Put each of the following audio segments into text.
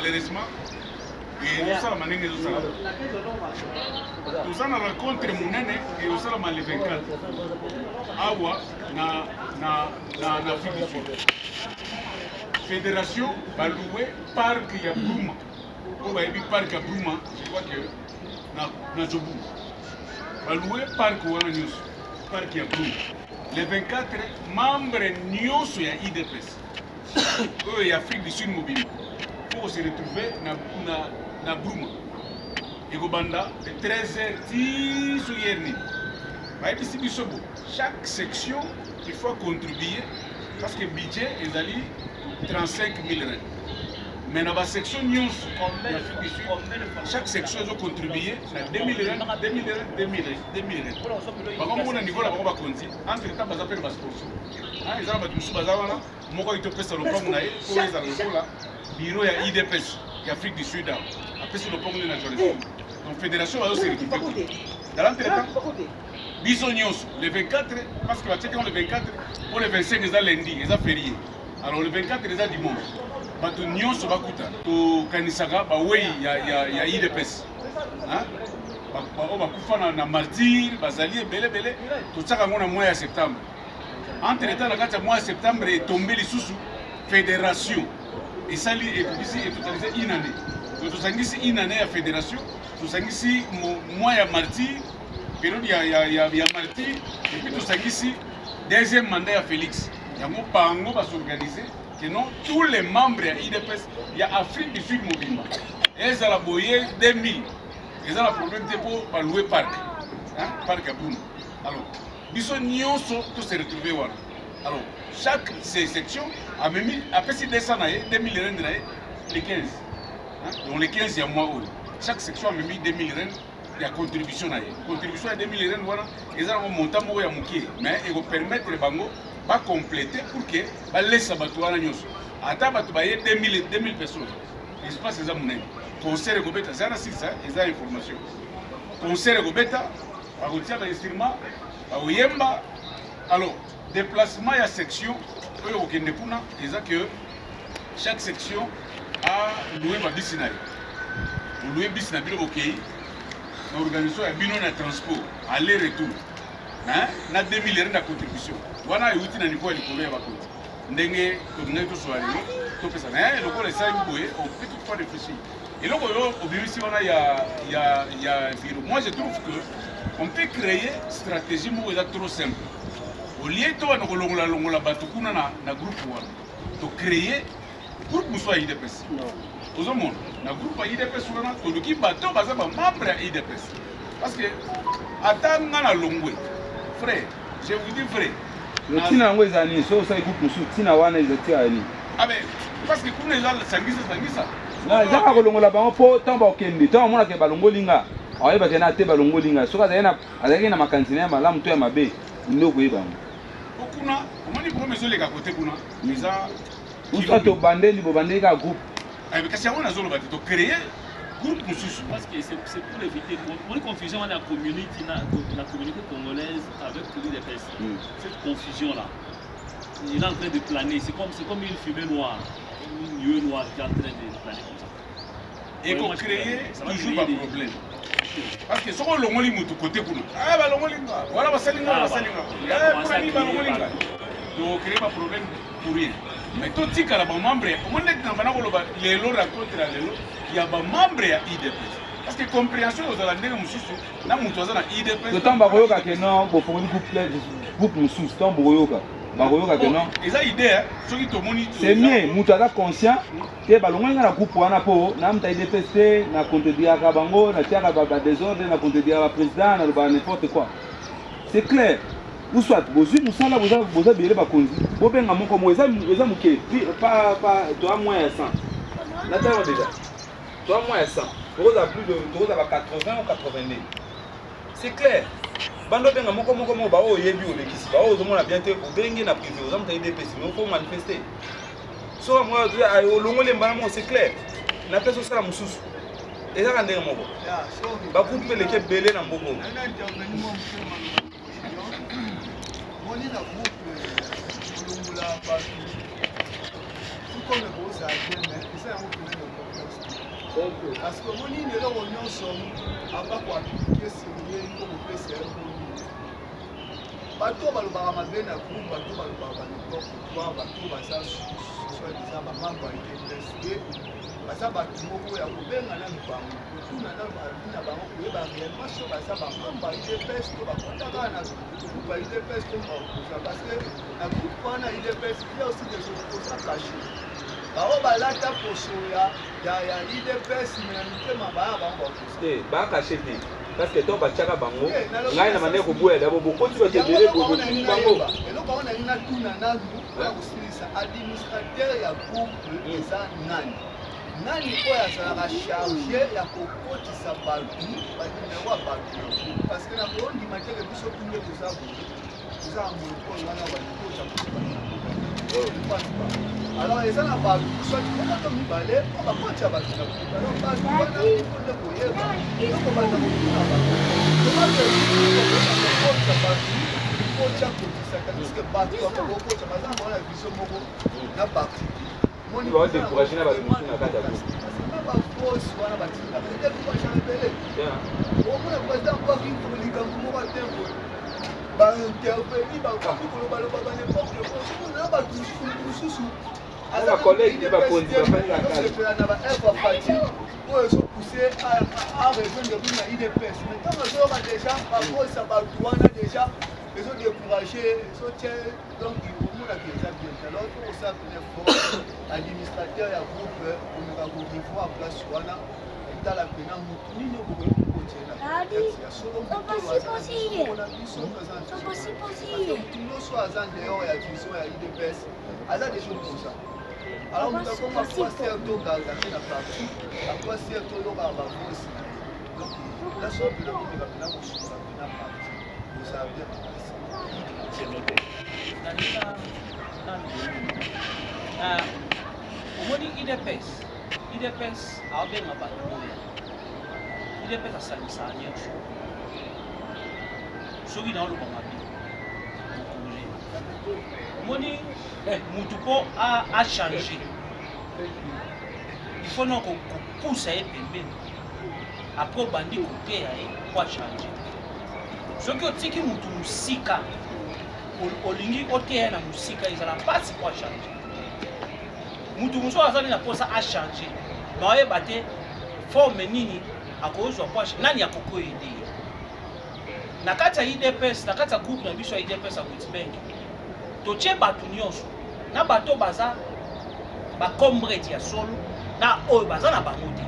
Malheureusement ezosalama ndenge ezosalama. Toza na rencontre monene ezosalama le 24 awa na Afrique du Sud. Fédération baloue parc ya Bruma. Oyo bayebi parc ya Bruma, je crois que na Joburg. Baloue parc wana nyonso, parc ya Bruma. Le 24, membre nyonso ya UDPS oyo ya Afrique du Sud mobimba faut se retrouver na Bruma. Ekobanda de 13h ti soki heure nini. Bayebisi biso bo chaque section il faut contribuer parce que budget ezali 35 000 rand. Mais na ba section nyonso ya Afrique du Sud, chaque section ezo contribuer na 2000 rand, 2000 rand, 2000 rand, 2000 rand. Bango moko na niveau na bango bakonzi, entre temps baza pe na ba sponsor. Ah, eza na bato mosusu baza wana, moko ayi topesa lopango na ye po ezala lokola bureau ya UDPS ya Afrique du Sud awa. Apesi lopango nde na Johannesburg. Donc fédération bazo se retrouver kuna. Dans l'entretemps, biso nyonso le 24, parce que batiaki yango le 24 po le 25 eza lundi, eza férié. Alors le 24 eza dimanche. Bato nyonso bakuta tokanisaka bawei ya UDPS. Hein? Oyo bakufa na martyr bazali ebele ebele, totiaka yango na mois ya septembre. Entre temps na kati ya mois ya septembre etombe lisusu fédération esali ekokisi etotalise une année. Donc tosangisi une année ya fédération, tosangisi mois ya martyr, période ya martyr, et puis tosangisi deuxième mandat ya Félix. Yango bango basorganiser que non, tous les membres ya UDPS ya Afrique du Sud mobimba ezala boye 2000 ezala problème te po balouer parc, hein, parc ya Bruma. Alors biso nyonso to se retrouver wana. Alors chaque section amemi apesi 200 na ye, 2000 rand na ye le 15, hein, donc le 15 ya mois oyo chaque section amemi 2000 rand ya contribution na ye. Contribution ya 2000 rand wana eza nango montant moko ya moke, mais eko permettre bango ba compléter pour que balesa bato wana nyonso. Ata bato baye 2000, 2000 personnes, espace eza monene. Concert ekobeta, eza na silisa, eza information. Concert ekobeta, bakotia ba instrument, bakoyemba. Alors déplacement ya section oyo kokende kuna eza que chaque section a loué ba bisi na ye. Loué bisi na bino bokei na organisation ya bino na transport aller retour, hein, na 2000 rand ya contribution wana euti na niveau ya likolo ya bakonzi. Ndenge tolingaki tosola lelo topesa na ye lokola esalemi boye, on peut toutefois réfléchir. Eloko oyo obimisi wana ya bureau, moi je trouve que on peut créer stratégie moko eza trop simple. Au lieu tobanda kolongola longola bato kuna na groupe wana, to créer groupe mosusu ya UDPS. Ozomona na groupe ya UDPS wana toluki bato baza ba membre ya UDPS, parce que ata nga na longwe, frère, je vous dis vrai. Ntina yango eza nini? Soki osali groupe mosusu, ntina wana eza tia ya nini? Ah ben, parce que kuna eza sangisa sangisa. Na eza kaka kolongola bango mpo ntango bakokende, ntango bamonaka balongoli nga, akoyebaka na te balongoli nga. Soki azalaki na makanisi na ye malamu to ya mabe, nde okoyeba yango. Po kuna omoni problème ezoleka kote kuna eza Usa tobandeli, bobandeli kaka groupe. Eh, mais kasi yango nazoloba te, tocréer groupe mosusu. Parce que c'est pour éviter une confusion dans la communauté, la communauté congolaise avec l'UDPS. Cette confusion-là, il est en train de planer. C'est comme une fumée noire, une nuée noire qui est en train de planer comme ça. Et Ouais, qu'on moi, je crée ça va toujours créer des des problèmes. Parce que soki olongoli mutu kote kuna, ah, balongoli nga, voilà, basali nga, Ah, basali nga. bah, Eh, il a commencé mpona à nini créer balongoli nga? par- Donc, créer ba problème pour rien. Mais totikala ba membre ya, omoni neti na banda koloba lelo rencontre ya lelo ya ba membre ya UDPS. Parce que compréhension ozala ndenge mosusu na mutu aza na UDPS. To ntango bakoyoka ke non, bofongoli groupe mosusu, ntango bokoyoka, bakoyoka ke non. Eza idée, hein, soki tomoni C'est mieux, mutu aza conscient te balongoli nga na groupe wana mpo na mutu ya UDPS te, na contrediyaka bango, natiaka ba désordre, na contrediyaka ba président, nalobaka n'importe quoi. C'est clair. Ou soit bozwi mosala, boza bele bakonzi, bobenga moko moko, eza moke, puis, pas, toa moins ya 100. Natala déjà. Toa moins ya 100. Tokoza plus de, tokoza ba 80 ou 82. C'est clair. Bando benga moko moko moko, ba oyo oyebi olekisi, ba oyo ozomona bien te, obenge na privé, oza moto ya UDPS, mais faut manifester. Soki moko, olongoli mbala moko, c'est clair. Na place osala mosusu. Ezaka ndenge moko. Ba groupe mpe eleki ebele na mboka oyo. Moni na groupe kolongola bato tout comme ekozala bien, mais eza yango pene na confiance. Parce que omoni nini eloko nyonso ava koaplike sur ye il faut kopesa ye moni. Bato oyo balobaka mabe na groupe, bato oyo balobaka ba n'importe quoi, bato oyo baza soit disant ba membre ya UDPS te, baza bato moko ya kobenga nanu bango, kotuna nanu avis na bango, koyeba réellement soki baza ba membre ya UDPS to bakota kaka na groupe ya UDPS to ba opposant. Parce que na groupe wana UDPS, il y a aussi des opposants cachés. Baoyo balata poso ya ya ya UDPS mais na mitema baya bango ba opposant. Te, ba caché te. Parce que to batiaka bango, ngai na bandaki koboya dabo bokoti bato ebele boye botuni bango. Eloko yango nalingi natuna nanu ya kosilisa administrateur ya groupe eza nani? Nani oyo azalaka charge ya kokotisa bato banimero ya bato na groupe? Parce que nakondima te ke biso tunde toza boye, toza na monopole wana balikota biso bato na groupe. Je pense pas. Alors eza na bato soit moko to mibale oyo bakotisa bato na groupe. Alors bato wana il faut nde koyeba eloko banda kotuna bango comment kokotisa bato kotya kotisa, tandis que bato bakokotisa baza na bango na vision moko na parti. Ba décourager na bato mosusu na kati ya groupe. Na ba force wana batindaka ete découragaka ebele. Omona président akwaki likambo moko ate boye, bainterveni bakomi kolobaloba ba n'importe quoi. Soki na bato mosusu aza collègue te, bakonzi bafandi na kati osepela na ba œuvre parti oyo ezopousse a rejoindre bino na UDPS, mais ntango azoyoka déjà bakosa bato wana déjà ezodécourage, ezotia. Donc omonaka eza bien te. Alors to kosala pene fort administrateur ya groupe komeka korevoir place wana, etala mpena motu nini okokoki kokotiela ya solo, motu oyo aza na biso na biso aza motu nyonso aza dehors ya vision ya UDPS aza déjà opposant. Alors moto akoma poiser to garda mpe na parti apoiser toyokaka bavoice na ye. Donc place oyo mpena komeka mpena kosunga mpena parti kozala bien makasi. C'est noté. Omoni UDPS, UDPS aobenga bato boya, UDPS asangisaka nyonso. Soki naoloba mabe, okorige. Omoni mutu mpo achange, il faut na kopusa ye pembeni, après obandi koteya ye mpo achange. Soki otiki mutu mosika, olingi oteya na mosika, ezala mpasi mpo achange. Mutu mosusu azali na mposa achange, ma oyeba te forme nini akozwa mpo nani akoki oyede ye na kati ya UDPS. Na kati ya groupe na biso ya UDPS ya Witbank, totie bato nyonso, na bato baza bacomrade ya solo na oyo baza na bango te,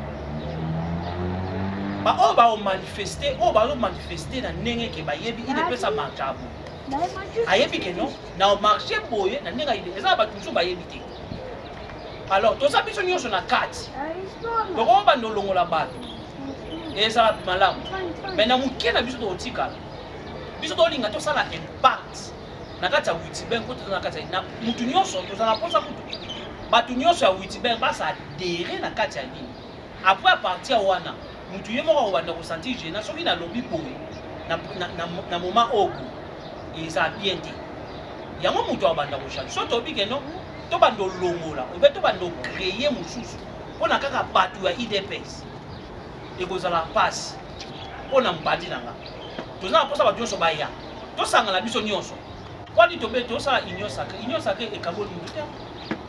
baoyo baomanifeste, oyo bazomanifeste na ndenge ke bayebi UDPS amarche boye, ayebi ke non, na omarche boye na ndenge ayebi. Eza na bato mosusu bayebi te. Alors toza biso nyonso na kati, tokobanda olongola bato ezala malamu, mais na moke na biso tokotikala. Biso tolinga tosala impact na kati ya Witbank, po toza na kati ya mutu nyonso, tozala mposa kutu bato nyonso ya Witbank basadere na kati ya nini. Après, à partir wana, mutu ye moko akobanda kosentir gêna soki nalobi boye na moment oyo boye eza bien te. Yango mutu akobanda kochange. So toyebi ke non, tobanda olongola obe tobanda ocreye mosusu mpona kaka bato ya UDPS, ekozala mpasi mpo na mpandi na nga. Toza na mposa bato nyonso baya, tosangana biso nyonso. Kwani tobe tosala union sacrée. Union sacrée ekaboli mutu te,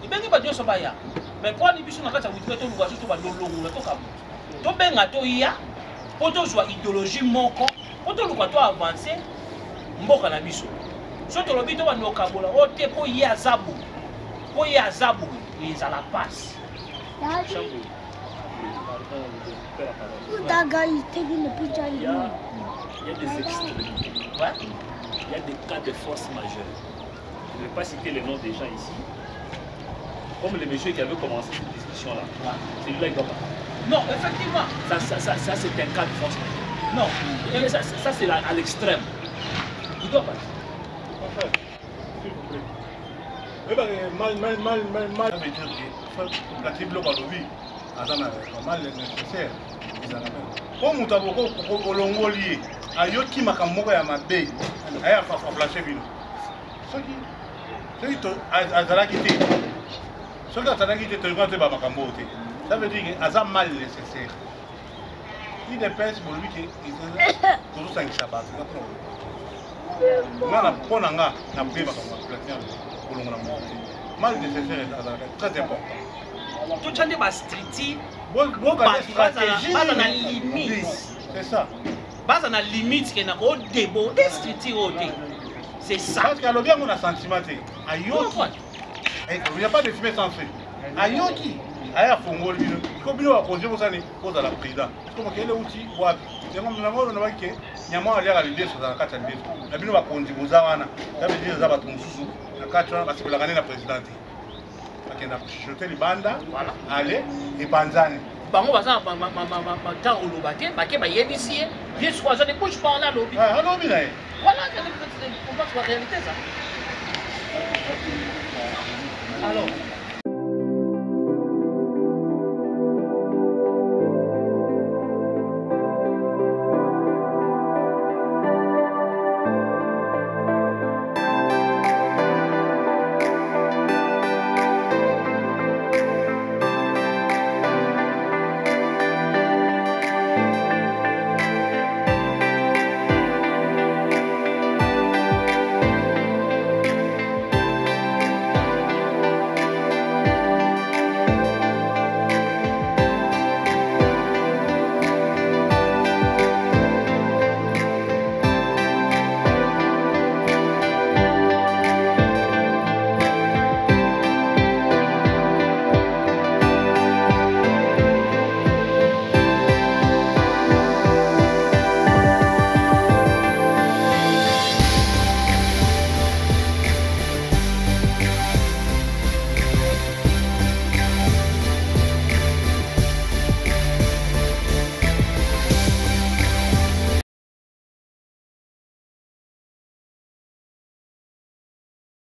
ebengi bato nyonso baya. Mais kwani biso na kati ya Witbank toluka so tobanda olongola, tokabola, tobenga toya mpo tozwa idéologie moko mpo toluka to avance mboka na biso. So tolobi tobanda okabola oyo te mpo ye aza boye, mpo ye aza boye, ezala pasi. Il y a des extrémités. Ouais. Il y a des cas de force majeure. Je ne vais pas citer les noms des gens ici. Comme le monsieur qui avait commencé cette discussion-là. Ouais. Celui-là, il ne doit pas. Non, effectivement. Ça, c'est un cas de force majeure. Non. Et ça c'est à l'extrême. Il ne doit pas. Enfin, s'il vous plaît. Eh ben, mal, mal, mal, mal, mal. La biloko alobi aza na normal nécessaire ezala mpo moto aboko olongoli ye, ayoki makambo moko ya mabe, aye aflashe bino. Soki azalaki te, soki azalaki te, toyoka te bamakambo oyo te. Ça veut dire que aza mal nécessaire. Udps bolobi ke tozosangisa bato eza mpona nga na mpo na nga na boye makambo ya platin kolongola moto te. Mal nécessaire azalaka très important. Totya nde bastructure. Bogade stratégie. Baza na limite. C'est ça. Baza na limite ke na kodeborde structure oyo te, c'est ça. Parce que alobi yango na sentiment te, ayoki. Il n'y a pas de fumée sans feu. Ayoki aye afongoli bino ko bino bakonzi bosani bozala président siko mokele euti wapi yango nango nabaki ke nyama aliaka lideso azala na kati ya lideso na bino bakonzi boza wana. Ça veut dire eza bato mosusu na kati wana basepelaka nde na président te, bakenda kochuchoter libanda. Voilà. Ale epanzani. Bango baza na ntango oloba te, bake bayebisi ye, ye sikoyo aza ne bouge pas wana alobi. Ah, alobi na ye. Voilà, comprendre la réalité ça. Alors.